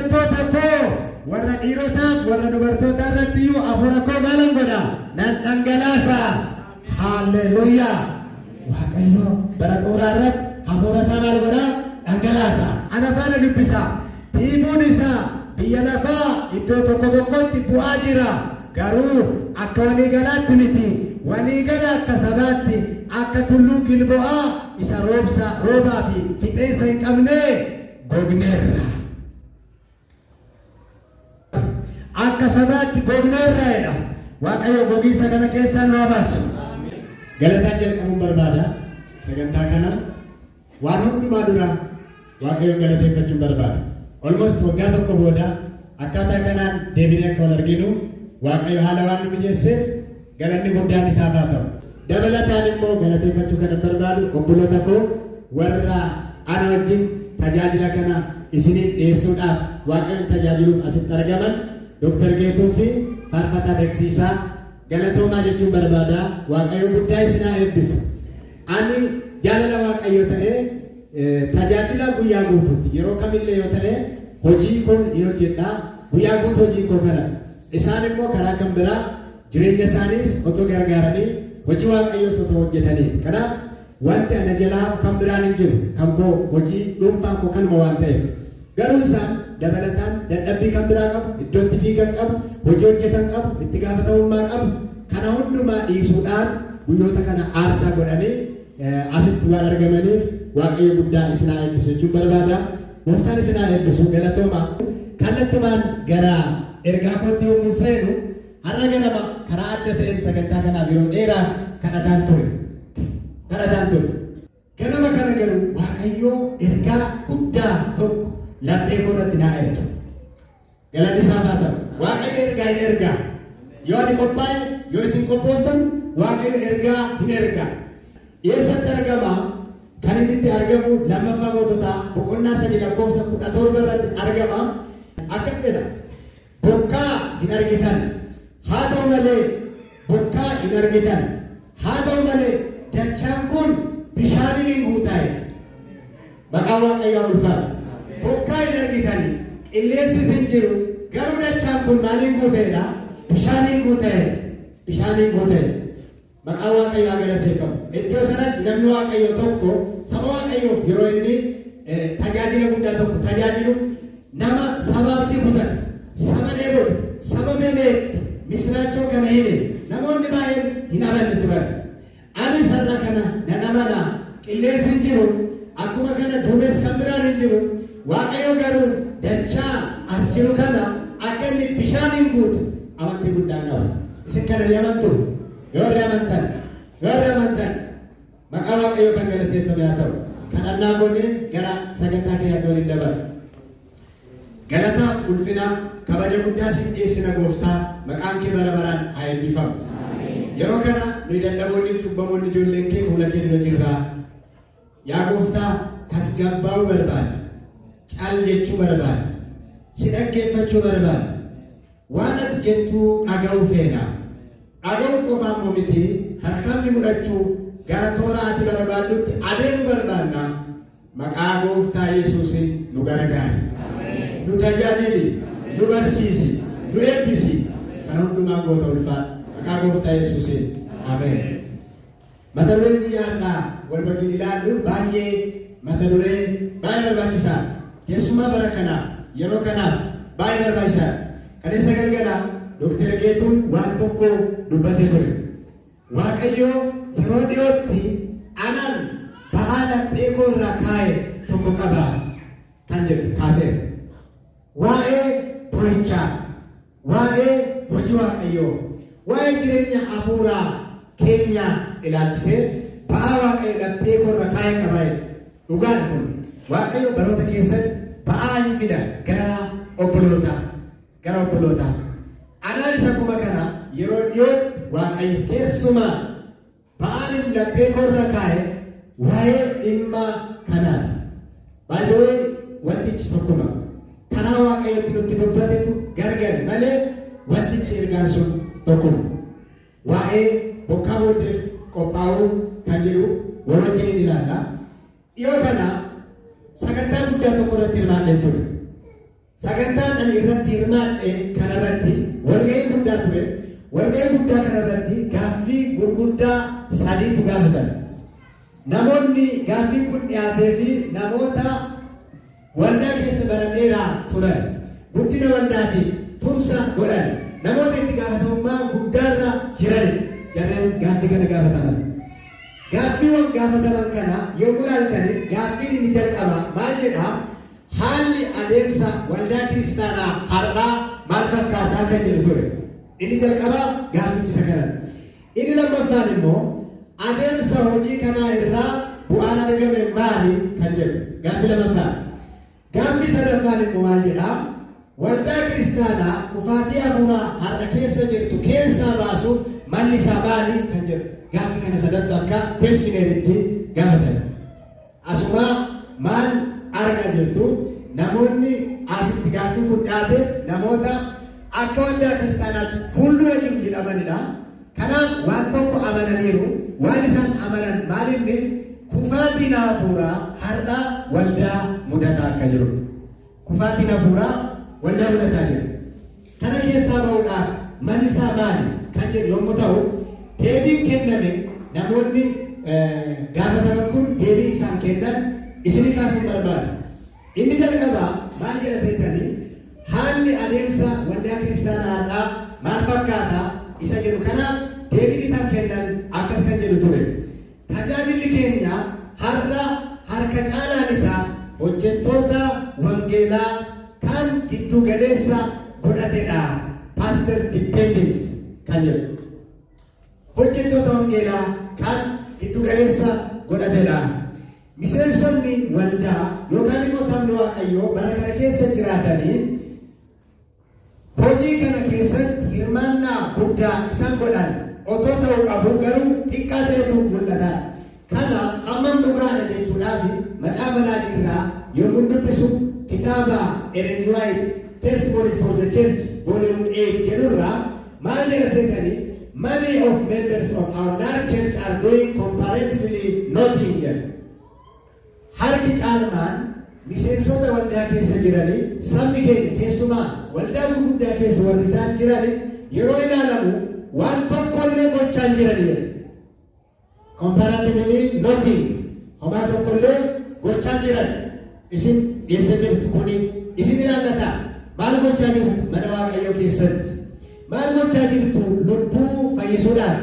Hojjettoota koo warra dhiirotaaf warra dubartootaa irratti iyyuu hafuura koo maalan godha? Nan dhangalaasa. Haalleluuyaa! Waaqayyo bara xumuraa irratti hafuura isaa maal godha? Dhangalaasa. Ana faana dubbisaa. Tiifuun isaa biyya lafaa iddoo tokko tokkotti bu'aa jira. Garuu akka walii galaatti miti. Walii gala akka sabaatti akka tulluu Gilbo'aa isa roobsa, roobaa fi fixeensa hin qabnee gogneerra. Akka sabaatti gogneerra jedha. Waaqayyo gogiinsa kana keessaa nu haa baasu. Galataan jalqabuun barbaada. Sagantaa kana waan hundumaa dura Waaqayyoon galateeffachuun barbaada. Almost waggaa tokko booda akkaataa kanaan deebinee akka wal arginu Waaqayyo haala waan nu mijeesseef galanni guddaan isaaf haa ta'u. Dabalataan immoo galateeffachuu kanan barbaadu obboloota koo warra ana wajjin tajaajila kana isiniif dhiyeessuudhaaf Waaqayyoon tajaajiluuf asitti argaman Dr. Geetuu fi Faarfataa Deksiisaa galatoomaa jechuun barbaada. Waaqayyo guddaa isin haa eebbisu. Ani jaalala Waaqayyo ta'ee tajaajila guyyaa guutuuti. Yeroo kamillee yoo ta'e hojii koo hin hojjedha. Guyyaa guutuu hojiin koo kana. Isaan immoo karaa kan biraa jireenya isaaniis otoo gargaaranii hojii Waaqayyoos otoo hojjetaniiti. Kanaaf wanti ana jalaa hafu kan biraan hin jiru. Kan koo hojii dhuunfaan koo kanuma waan ta'eef. Garuu isaan dabalataan dadhabbii kan biraa qabu, iddoo itti fiigan qabu, hojii hojjetan qabu, itti gaafatamummaa qabu. Kana hundumaa dhiisuudhaan guyyoota kana aarsaa godhanii asitti waan argamaniif Waaqayyo guddaa isin haa eebbisu jechuun barbaada. Gooftaan isin haa eebbisu, galatooma. Kallattumaan gara ergaa kootti yommuu seenu, har'a ganama karaa adda ta'een sagantaa kanaaf yeroo dheeraaf kadhataan ture. Kadhataan ture. Ganama kana garuu Waaqayyo ergaa guddaa tokko laphee koo irratti naa erge. Galanni isaaf haa ta'u. Waaqayyo ergaa hin ergaa. Yoo ani qophaa'e, yoo isin qophooftan, Waaqayyo ergaa hin ergaa. Eessatti argama? Kan inni itti argamu Lammaffaa Moototaa boqonnaa 3 lakkoofsa 17 irratti argama. Akkas jedha. Bokkaa hin argitan. Haa ta'u malee bokkaa hin argitan. Haa ta'u malee dachaan kun bishaaniin hin guutaa jedha. Maqaan Waaqayyoo haa ulfaatu. Bokkaa hin argitani, qilleensis hin jiru, garuu dachaan kun maaliin guuteedha? Bishaaniin guuteera. Bishaaniin guuteera. Maqaan Waaqayyoo haa galateeffamu. Iddoo sanatti namni Waaqayyoo tokko saba Waaqayyoof yeroo inni tajaajila guddaa tokko tajaajilu nama saba abdii kutan, saba dheebotu, saba beela'etti misiraachoo kana hime namoonni baay'een hin amanne turan. Anis har'a kana nan amana. Qilleensi hin jiru, akkuma kana duumessi kan biraan hin jiru. Waaqayyo garuu dachaa as jiru kana akka inni bishaaniin guutu amantii guddaan qaba. Isin kana ni amantuu? Yoo warri amantan, yoo warri amantan, maqaa Waaqayyoo kan galateeffame haa ta'u. Kadhannaa goonee gara sagantaa keenyaatti waliin dabarra. Galataaf ulfina, kabaja guddaa siif dhiyeessina Gooftaa, maqaan kee bara baraan haa eebbifamu. Yeroo kana nuyi dadhaboonni fi cubbamoonni ijoolleen kee fuula kee dura jirra. Yaa Gooftaa, tasgabbaa'uu barbaanna. Cal jechuu barbaanna. Si dhaggeeffachuu barbaanna. Waan ati jettu dhaga'uu feena. Dhaga'uu qofa ammoo miti, tarkaanfii fudhachuu, gara toora ati barbaaddutti adeemuu barbaanna. Maqaa Gooftaa Yesuusiin nu gargaari. Nu tajaajili, nu barsiisi, nu eebbisi. Kana hundumaan goota ulfaadhu. Maqaa Gooftaa Yesuusiin. Ameen. Mata dureen guyyaa har'aa wal wajjin ilaallu baay'ee mata duree baay'ee barbaachisaadha. Keessumaa bara kanaaf, yeroo kanaaf baay'ee barbaachisaadha. Kaleessa galgala Dooktar Geetuun waan tokko dubbatee ture. Waaqayyo yeroo dhiyootti anaan ba'aa laphee koo irraa kaa'e tokko qaba kan jedhu kaaseera. Waa'ee boo'ichaa, waa'ee hojii Waaqayyoo, waa'ee jireenya hafuuraa keenyaa ilaalchisee ba'aa Waaqayyo laphee koo irra kaa'e qaba jedhe. Dhugaadha kun. Waaqayyo baroota keessatti ba'aa hin fida gara obbolootaa. Gara obbolootaa. Anaanis akkuma kana yeroo dhiyootti Waaqayyo keessumaa ba'aan inni laphee koo irra kaa'e waa'ee dhimma kanaati. By the way, wantichi tokkuma. Karaa Waaqayyotti nutti dubbatetu gargari malee wantichi ergaan sun tokkuma. Waa'ee bokkaa booddeef qophaa'uu kan jedhu wal wajjiniin ilaalla. Dhiyoo kana sagantaa guddaa tokko irratti hirmaadheen ture. Sagantaan ani irratti hirmaadhe kanarratti walga'ii guddaa ture. Walga'ii guddaa kanarratti gaaffii gurguddaa sadiitu gaafatame. Namoonni gaaffiin kun dhiyaatee fi namoota waldaa keessa bara dheeraa turan, guddina waldaatiif tumsa godhan, namoota itti gaafatamummaa guddaarra jiran jarreen gaaffii kana gaafataman. Gaaffiiwwan gaafataman kana yommuu ilaaltani, gaaffiin inni jalqabaa maal jedhaa? Haalli adeemsa waldaa kiristaanaa har'aa maal fakkaataa kan jedhu ture. Inni jalqabaa gaaffichi isa kanadha. Inni lammaffaan immoo adeemsa hojii kanaa irraa bu'aan argame maali kan jedhu gaaffii lammaffaan. Gaaffii sadaffaan immoo maal jedhaa? Waldaa kiristaanaa kufaatii hafuuraa har'a keessa jirtu keessaa baasuuf malli isaa maali kan jedhu, gaaffii kana sadantu akka questionnaire gaafatame. Asumaa maal argaa jirtu? Namoonni asitti gaaffiin kun dhiyaateef namoota akka waldaa kiristaanaatti fuuldura jiru jedhamanidha. Kanaaf waan tokko amananiiru. Waan isaan amanan maalinni? Kufaatiin hafuuraa har'a waldaa mudataa akka jiru. Kufaatiin hafuuraa waldaa mudataa jira. Kana keessaa ba'uudhaaf malli isaa maali kan jedhu yommuu ta'u, deebiin kenname, namoonni gaafataman kun deebii isaan kennan isinii kaasuun barbaada. Inni jalqabaa maal jedha seetanii? Haalli adeemsa waldaa kiristaanaa har'aa maal fakkaata isa jedhu kanaaf deebiin isaan kennan akkas kan jedhu ture. Tajaajilli keenya har'a harka caalaan isaa hojjettoota wangeelaa kan giddu galeessa godhatedha. Pastor dependent kan jedhu. Hojjettoota wangeelaa kan giddu galeessa godhatedha. Miseensonni waldaa yookaan immoo sabni Waaqayyoo bara kana keessa jiraatanii hojii kana keessatti hirmaannaa guddaa isaan godhan otoo ta'uu qabu garuu xiqqaa ta'etu mul'ata. Kana hammam dhugaadha jechuudhaaf macaafa raajii irraa yommuu dubbisu, kitaaba Ellen G. White Testimonies for the Church Volume 8 jedhurraa maal jedha seetanii? "Many of members of our large church are doing comparatively nothing" jedha. Harki caalmaan miseensota waldaa keessa jiranii, sabni keenya keessumaa waldaa gurguddaa keessa warri isaan jirani, yeroo ilaalamu waan tokkollee gochaa hin jiran jedha. Comparatively nothing, homaa tokkollee gochaa hin jiran. Isin eessa jirtu? Kuni isin ilaallata. Maal gochaa jirtu mana Waaqayyoo keessatti? Maal gochaa jirtu lubbuu fayyisuudhaaf?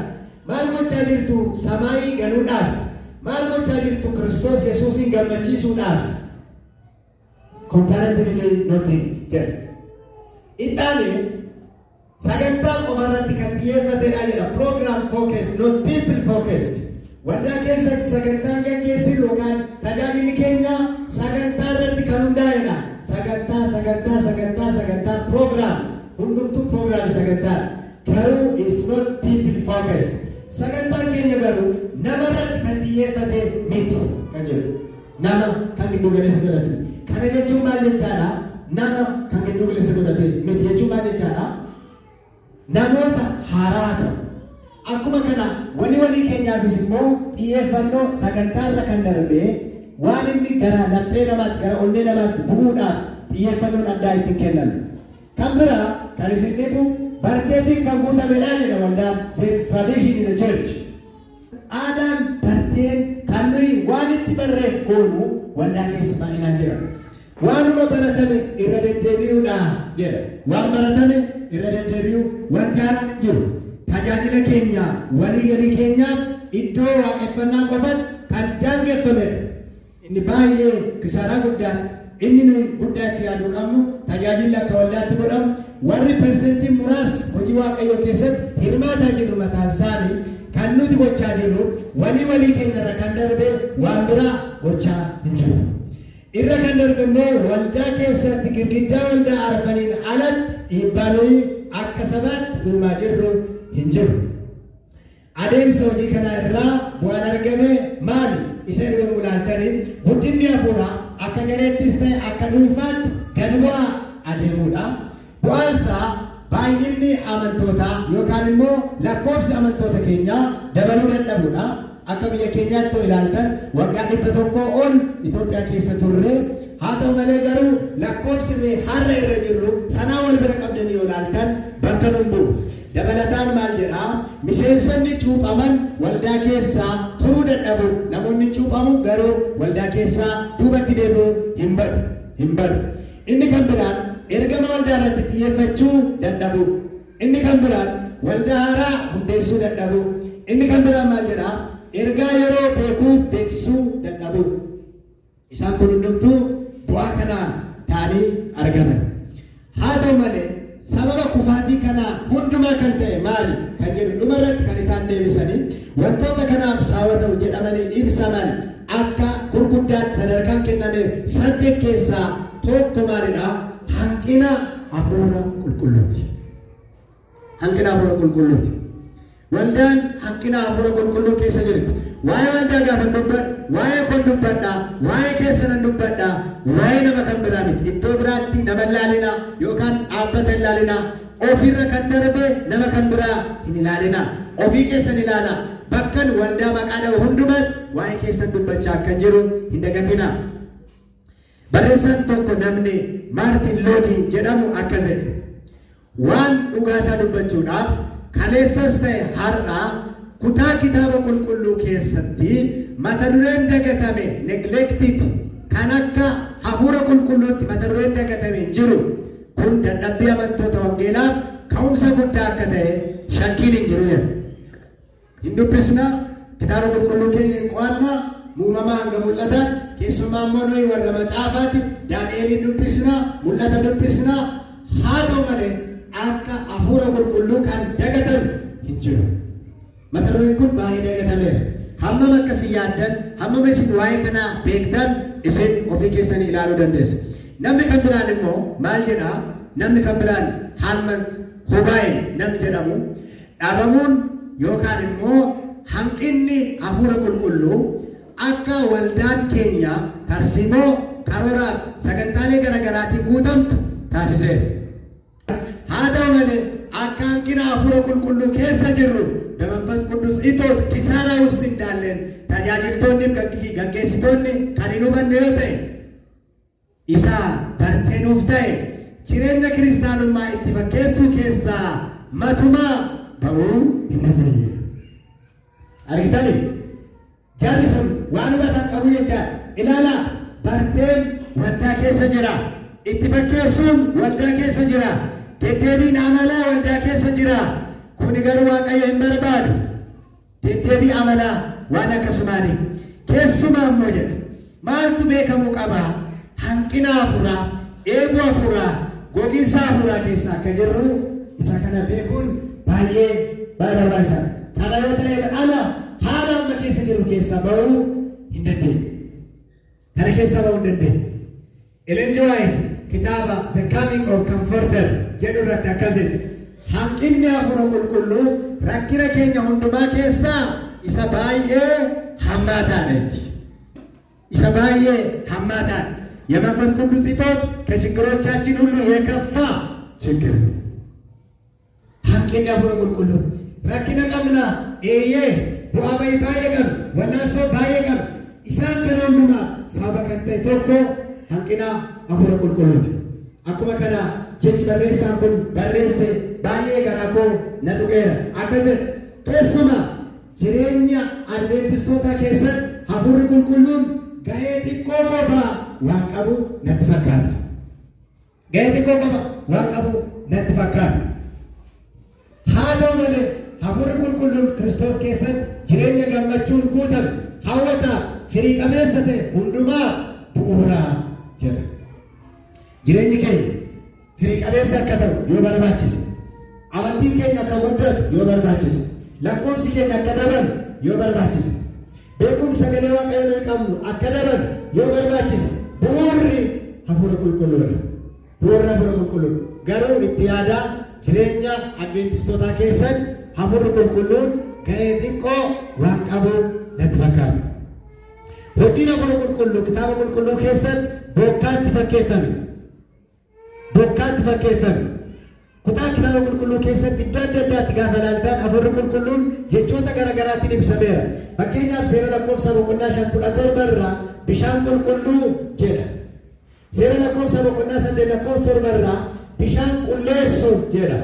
Maal gochaa jirtu samaayii galuudhaaf? Maal gochaa jirtu Kiristoos Yesuusin gammachiisuudhaaf? Comparatively nothing jedha. Ittaane sagantaa qofarratti kan xiyyeeffatedha jedha. Program focused, not people focused. Waldaa keessatti sagantaan gaggeessinu yookaan tajaajilli keenya sagantaa irratti kan hundaa'edha. Sagantaa, sagantaa, sagantaa, sagantaa, program. Hundumtuu program, sagantaa. Garuu it's not people focused. Sagantaan keenya garuu nama irratti kan xiyyeeffate miti kan jedhu. Nama kan giddu galeessa godhate miti. Kana jechuun maal jechaadha? Nama kan giddu galeessa godhate miti jechuun maal jechaadha? Namoota haaraa ta'u. Akkuma kana walii walii keenyaafis immoo xiyyeeffannoo sagantaa irra kan darbee waan inni gara laphee namaatti, gara onnee namaatti bu'uudhaaf xiyyeeffannoon addaa ittiin kennan. Kan biraa kan isin dhibu barteetiin kan guutamedha jedha waldaan. There is tradition in the church. Aadaan, barteen kan nuyi waan itti barreef goonu waldaa keessa baay'inaan jira. Waanuma baratame irra deddeebi'uudha jedha. Waan baratame irra deddeebi'u, wanti haaraan hin jiru. Tajaajila keenya walii galii keenyaaf iddoo waaqeffannaa qofatti kan daangeffamedha. Inni baay'ee kisaaraa guddaan inni nuyi guddaa itti yaaduu qabnu, tajaajilli akka waldaatti godhamu, warri persentii muraasa hojii Waaqayyoo keessatti hirmaataa jirru mataan isaanii kan nuti gochaa jirru walii walii keenyarra kan darbe waan biraa gochaa hin jiru. Irra kan darbe immoo waldaa keessatti girgiddaa waldaa arfaniin alatti dhiibbaa nuyi akka sabaatti uumaa jirru hin jiru. Adeemsa hojii kanaa irraa bu'aan argame maali? Isa yommuu ilaaltanii, guddinni hafuuraa akka gareettis ta'e akka dhuunfaatti gadi bu'aa adeemuudha. Bu'aan isaa baay'inni amantootaa yookaan immoo lakkoofsi amantoota keenyaa dabaluu dadhabuudha. Akka biyya keenyaatti yoo ilaaltan, waggaa 100 ol Itoophiyaa keessa turre. Haa ta'u malee garuu lakkoofsi nuyi har'a irra jirru sanaa wal bira qabdanii yoo ilaaltan bakka nun bu'u. Dabalataan maal jedhaa? Miseensonni cuuphaman waldaa keessaa turuu dadhabu. Namoonni cuuphamu garuu waldaa keessaa duubatti deebi'uu hin badu. Hin badu. Inni kan biraan ergama waldaa irratti xiyyeeffachuu dadhabu. Inni kan biraan waldaa haaraa hundeessuu dadhabu. Inni kan biraan maal jedhaa? Ergaa yeroo beekuuf beeksisuu dadhabu. Isaan kun hundumtuu bu'aa kanaa ta'anii argaman. Haa ta'u malee sababa kufaatii kanaa hundumaa kan ta'e maali kan jedhu dhumarratti kan isaan deebisanii, wantoota kanaaf sababa ta'u jedhamanii ibsaman akka gurguddaatti sadarkaan kennameef saddeet keessaa tokko maalidha? Hanqina hafuura qulqulluuti. Hanqina hafuura qulqulluuti. Waldaan hanqina hafuura qulqulluu keessa jirti. Waa'ee waldaa gaafan dubbadhu, waa'ee koon dubbadha, waa'ee keessanan dubbadha, waa'ee nama kan biraa miti. Iddoo biraatti nama hin ilaalinaa yookaan dhaabbata hin ilaalinaa. Ofirra kan darbe nama kan biraa hin ilaalinaa. Ofii keessan ilaalaa. Bakkan waldaa maqaa dha'u hundumaatti waa'ee keessan dubbachaa akkan jiru hin dagatinaa. Barreessaan tokko namni Maartin Loodii jedhamu akkas jedhe. Waan dhugaasaa dubbachuudhaaf, kaleessas ta'e har'a kutaa kitaaba qulqulluu keessatti mata dureen dagatame, neglected, kan akka hafuura qulqulluutti mata dureen dagatame hin jiru. Kun dadhabbii amantoota wangeelaaf ka'umsa guddaa akka ta'e shakkiin hin jiru jedha. Hin dubbisna, kitaaba qulqulluu keenya hin qo'anna, Uumamaa hanga Mul'ataatti, keessumaa immoo nuyi warra macaafaati, Daani'eliin dubbisna, Mul'ata dubbisna. Haa ta'u malee akka hafuura qulqulluu kan dagatame hin jiru. Mata dureen kun baay'ee dagatameera. Hammam akka isin yaaddan, hammam isin waa'ee kanaa beektan isin ofii keessanii ilaaluu dandeessu. Namni kan biraan immoo maal jedhaa? Namni kan biraan Haalmant Hobaayin namni jedhamu, dhabamuun yookaan immoo hanqinni hafuura qulqulluu akka waldaan keenya tarsiimoo, karooraaf sagantaalee garaagaraatiin guutamtu taasiseera. Haa ta'u malee akka hanqina hafuura qulqulluu keessa jirru, በመንፈስ ቅዱስ እጦት ኪሳራ ውስጥ እንዳለን tajaajiltoonni fi gaggeessitoonni kan hin hubanne yoo ta'e, isa bartee nuuf ta'e jireenya kiristaanummaa itti fakkeessuu keessaa matumaa ba'uu hin dandeenye. Argitanii? Jarri sun waan hubatan qabu jechaadha. Ilaalaa, barteen waldaa keessa jira. Itti fakkeessuun waldaa keessa jira. Deddeebiin amalaa waldaa keessa jira. Kuni garuu Waaqayyo hin barbaadu. Deddeebii amalaa waan akkasumaanii. Keessumaa immoo jedha. Maaltu beekamuu qaba? Hanqina hafuuraa, dheebuu hafuuraa, gogiinsa hafuuraa keessa akka jirru isa kana beekuun baay'ee baay'ee barbaachisaadha. Kana yoo ta'e ala haala amma keessa jirru keessaa ba'uu hin dandeenyu. Kana keessaa ba'uu hin dandeenyu. Ellen G. White kitaaba The Coming of Comforter jedhu irratti akkas jedhe. Hanqinni hafuura qulqulluu rakkina keenya hundumaa keessaa isa baay'ee hammaataadha jetti. Isa baay'ee hammaataadha. የመንፈስ ቅዱስ እጦት ከችግሮቻችን ሁሉ የከፋ ችግር ነው። Hanqinni hafuura qulqulluu rakkina qabna, eeyyee, bu'aa bayii baay'ee qabna, wallaansoo baay'ee qabna. Isaan kana hundumaa sababa kan ta'e tokko hanqina hafuura qulqulluuti. Akkuma kana jechi barreessaan kun barreesse baay'ee garaa koo na tuqeera. Akkas jedha: keessumaa jireenya Adventistoota keessatti hafuurri qulqulluun ga'ee xiqqoo qofa waan qabu natti fakkaata. Ga'ee xiqqoo qofa waan qabu natti fakkaata. Haa ta'u malee hafuurri qulqulluun Kiristoos keessatti jireenya gammachuun guutame, hawwataa, firii qabeessa ta'e hundumaaf bu'uura jedha. Jireenyi keenya firii qabeessa akka ta'u yoo barbaachise, amantiin keenya akka guddatu yoo barbaachise, lakkoofsi keenya akka dabalu yoo barbaachise, beekumsa sagalee Waaqayyoo nuyi qabnu akka dabalu yoo barbaachise, bu'uurri hafuura qulqulluudha. Bu'uurri hafuura qulqulluudha. Garuu itti yaadaa, jireenya Adventistootaa keessatti hafuurri qulqulluun ga'ee xiqqoo waan qabu natti fakkaata. Hojiin hafuura qulqulluu kitaaba qulqulluu keessatti bokkaatti fakkeeffame. Bokkaatti fakkeeffame. Kutaa kitaaba qulqulluu keessatti iddoo adda addaatti gaafa ilaaltan hafuurri qulqulluun jechoota garaagaraatiin ibsameera. Fakkeenyaaf, Seera Lakkoofsa boqonnaa 5:17 irraa bishaan qulqulluu jedha. Seera Lakkoofsa boqonnaa 8 lakkoofsa 7 irraa bishaan qulleessu jedha.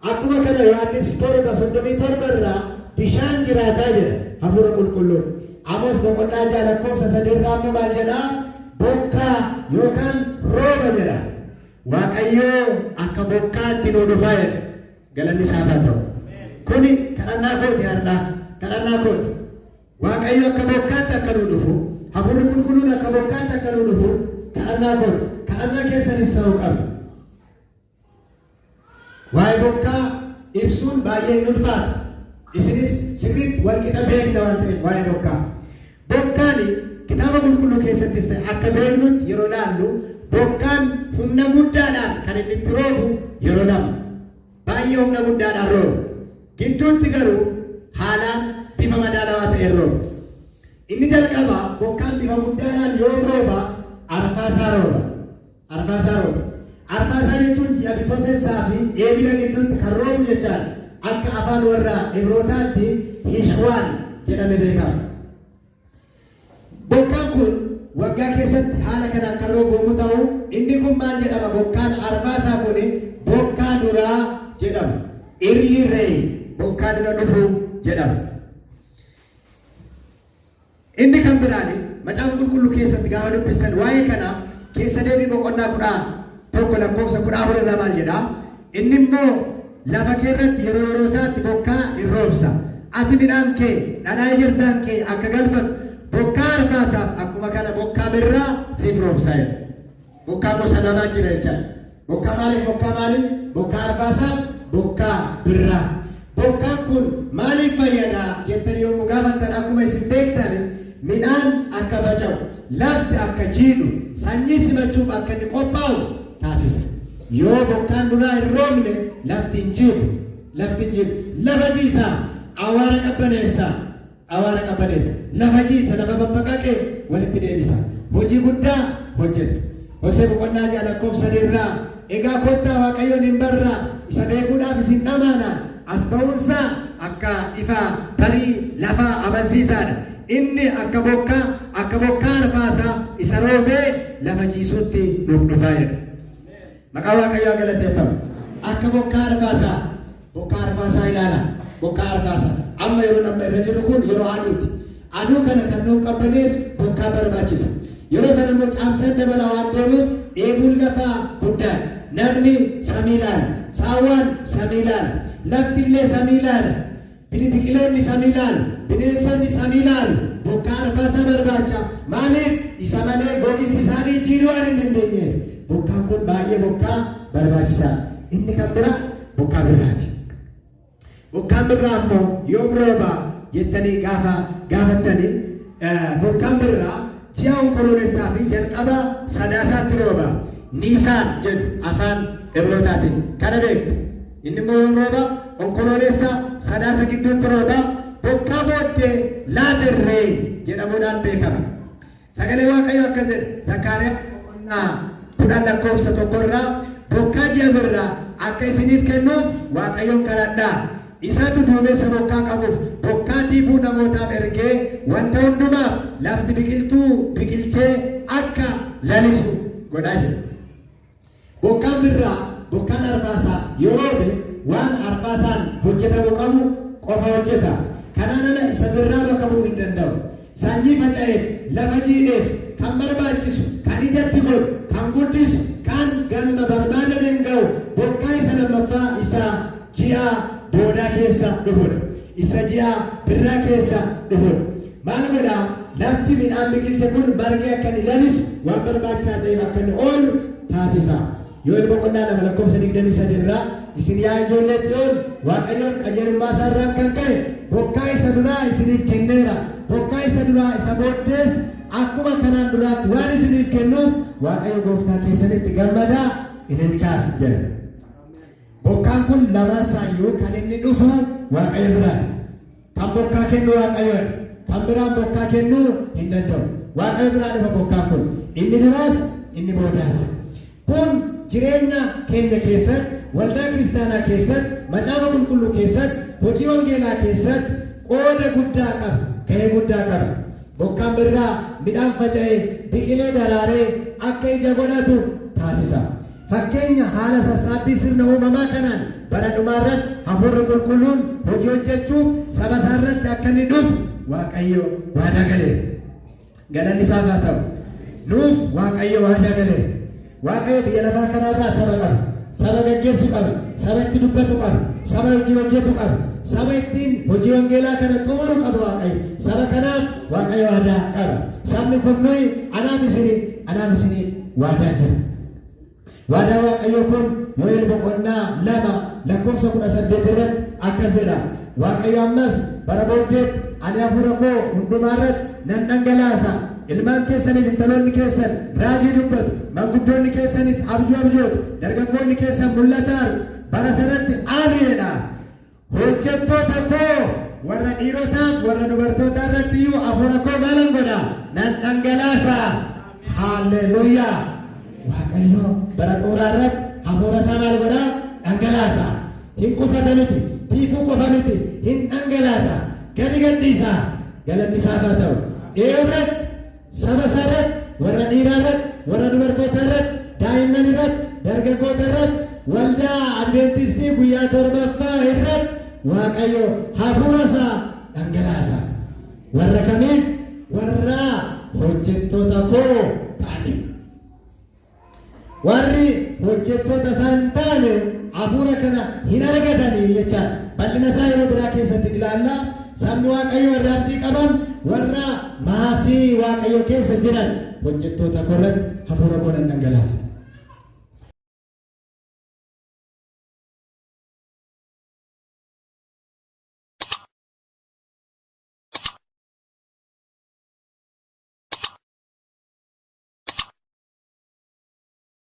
Akkuma kana Yohaannis 7:37 irraa bishaan jiraataa jedha hafuura qulqulluun. Amos boqonnaa 6 lakkoofsa 3 irraa immoo maal jedhaa? Bokkaa yookaan rooba jedha. Waaqayyoo akka bokkaatti nuu dhufaa jedha. Galanni isaaf haa ta'u. Kuni kadhannaa kooti har'aa. Kadhannaa kooti. Waaqayyo akka bokkaatti akka nuu dhufu, hafuurri qulqulluun akka bokkaatti akka nuu dhufu kadhannaa kooti. Kadhannaa keessanis ta'uu qaba. Waa'ee bokkaa ibsuun baay'ee hin ulfaatu. Isinis sirriitti walqixa beekna waan ta'eef waa'ee bokkaa. Bokkaan kitaaba qulqulluu keessattis ta'e akka beeknutti yeroo laallu bokkaan humna guddaadhaan kan inni itti roobu yeroo lama. Baay'ee humna guddaadhaan rooba. Gidduutti garuu haalaan bifa madaalawaa ta'een rooba. Inni jalqabaa bokkaan bifa guddaadhaan yoom rooba? Arfaasaa rooba. Arfaasaa rooba. Arfaasaa jechuun ji'a Bitootessaa fi Eebila gidduutti kan roobu jechaadha. Akka afaan warra Ibrootaatti Hishwaan jedhame beekama. Bokkaan kun waggaa keessatti haala kanaan kan roobu yommuu ta'u, inni kun maal jedhama? Bokkaan arfaasaa kun bokkaa duraa jedhama. Early rain, bokkaa dura dhufu jedhama. Inni kan biraan Macaafa Qulqulluu keessatti gaafa dubbistan waa'ee kana Keessa Deebii boqonnaa 11 lakkoofsa 14 irraa maal jedha? Inni immoo lafa kee irratti yeroo yeroo isaatti bokkaa in roobsa. Ati midhaan kee, dhadhaa ejersaan kee akka galfattu bokkaa arfaasaaf akkuma kana bokkaa birraa siif roobsa jedha. Bokkaa gosa lamaa jira jechaadha. Bokkaa maaliif bokkaa maaliif? Bokkaa arfaasaaf bokkaa birraa. Bokkaan kun maaliif fayyada jettanii yommuu gaafattan akkuma isin beektan midhaan akka faca'u, lafti akka jiidhu, sanyii simachuuf akka inni qophaa'u taasisa. Yoo bokkaan duraa hin roobne lafti hin jiidhu. Lafti hin jiidhu. Lafa jiisaa, awwaara qabbaneessa. Awaara qabbaneessa. Lafa jiisa, lafa babbaqaqe walitti deebisa. Hojii guddaa hojjeta. Hosee boqonnaa 6 lakkoofsa 3 irraa Egaa kottaa Waaqayyoon in barra, isa beekuudhaafis in dhamaana, as ba'uunsaa akka ifa barii lafaa amansiisaa dha. Inni akka bokkaa, akka bokkaa arfaasaa isa roobee lafa jiisuutti nuuf dhufa jedha. Maqaan Waaqayyoo haa galateeffamu. Akka bokkaa arfaasaa, bokkaa arfaasaa ilaala. Bokkaa arfaasaa. Amma yeroon amma irra jirru kun yeroo aduuti. Aduu kana kan nuuf qabbaneessu bokkaa barbaachisa. Yeroo sana immoo caamsaan dabala waan deemuuf dheebuun lafaa guddaadha. Namni samii ilaala. Saawwaan samii ilaala. Lafti illee samii ilaala. Biqiloonni samii ilaalu, bineensonni samii ilaalu, bokkaa arfaasaa barbaacha. Maaliif? Isa malee goginsi isaanii jiidhuu waan hin dandeenyeef. Bokkaan kun baay'ee bokkaa barbaachisaadha. Inni kan biraa bokkaa birraati. Bokkaan birraa immoo yoom rooba jettanii gaafa gaafattanii bokkaan birraa ji'a Onkoloolessaa fi jalqaba Sadaasaatti rooba. Niisaan jedhu afaan Ibrootaatiin. Kana beektu. Inni immoo yoom rooba? Onkoloolessa, Sadaasa gidduutti rooba. Bokkaa booddee later rain jedhamuudhaan beekama. Sagalee Waaqayyoo akkas jedha. Zakkaariyaas boqonnaa 10 lakkoofsa 1 irraa bokkaa ji'a birraa akka isiniif kennuuf Waaqayyoon kadhadhaa. Isatu duumessa bokkaa qabuuf bokkaa tiifuu namootaaf ergee wanta hundumaaf lafti biqiltuu biqilchee akka lalisu godha jedha. Bokkaan birraa, bokkaan arfaasaa yoo roobe waan arfaasaan hojjetamuu qabu qofa hojjeta. Kanaan ala isa birraa bakka bu'uu hin danda'u. Sanyii faca'eef, lafa jiidheef kan barbaachisu, kan ijatti godhu, kan guddisu, kan galma barbaadameen ga'u bokkaa isa lammaffaa isa ji'a boodaa keessa dhufudha. Isa ji'a birraa keessa dhufudha. Maal godha? Lafti midhaan biqilche kun margee akka inni lalisu waan barbaachisaa ta'eef akka inni oolu taasisa. Yo'el boqonnaa 2 lakkoofsa 23 irraa isin yaa ijoollee Xiyoon Waaqayyoon qajeelummaa isaa irraan kan ka'e bokkaa isa duraa isiniif kenneera. Bokkaa isa duraa isa booddees akkuma kanaan duraatti waan isiniif kennuuf Waaqayyo gooftaa keessanitti gammadaa ililchaas jedha. Bokkaan kun lamaan isaayyuu kan inni dhufu Waaqayyo biraadha. Kan bokkaa kennu Waaqayyoodha. Kan biraan bokkaa kennuu hin danda'u. Waaqayyo biraa dhufa bokkaan kun. Inni duraas inni boodaas. Kun jireenya keenya keessatti, waldaa kiristaanaa keessatti, macaafa qulqulluu keessatti, hojii wangeelaa keessatti qooda guddaa qaba. Gahee guddaa qaba. Bokkaan birraa midhaan faca'ee biqilee daraaree akka ija godhatu taasisa. Fakkeenya haala sassaabbii sirna uumamaa kanaan bara dhumaarratti hafuurri qulqulluun hojii hojjechuuf saba isaarratti akka inni dhufu Waaqayyo waadaa galeera. Galanni isaaf haa ta'u. Nuuf Waaqayyo waadaa galeera. Waaqayyo biyya lafaa kanarraa saba qaba. Saba gaggeessu qaba. Saba itti dubbatu qaba. Saba hojii hojjetu qaba. Saba ittiin hojii wangeelaa kana xumuru qaba Waaqayyo. Saba kanaaf Waaqayyo waadaa qaba. Sabni kun nuyi anaaf isinii anaaf isiniif waadaa jira. Waadaa Waaqayyoo kun Yo'el boqonnaa 2 lakkoofsa 18 irratti akkas jedha. Waaqayyo ammas bara booddeetti ani hafuura koo hundumaa irratti nan dhangalaasa. Ilmaan keessaniif intaloonni keessan raajii dubbatu. Manguddoonni keessanis abjuu abjootu. Dargaggoonni keessan mul'ata argu. Bara sanatti aamiidha. Hojjettoota koo warra dhiirotaaf warra dubartootaa irratti iyyuu hafuura koo maalan godha? Nan dhangalaasa. Haalleluuyaa! Waaqayyo bara xumuraa irratti hafuura isaa maal godha? Dhangalaasa. Hin qusata miti, tiifuu qofa miti, hin dhangalaasa. Gadi gadhiisa. Galanni isaaf haa ta'u. Dhiyoo irratti, saba isaa irratti, warra dhiiraa irratti, warra dubartootaa irratti, daa'imman irratti, dargaggoota irratti, waldaa Adventistii guyyaa torbaffaa irratti Waaqayyo hafuura isaa dhangalaasa. Warra kamiif? Warra hojjettoota koo ta'aniif. Warri hojjettoota isaa hin taane hafuura kana hin argatanii jechaadha. Bal'ina isaa yeroo biraa keessatti ilaalla. Sabni Waaqayyoo warra abdii qaban warra maasii Waaqayyoo keessa jiran hojjettoota koo irratti hafuura koo nan dhangalaasa.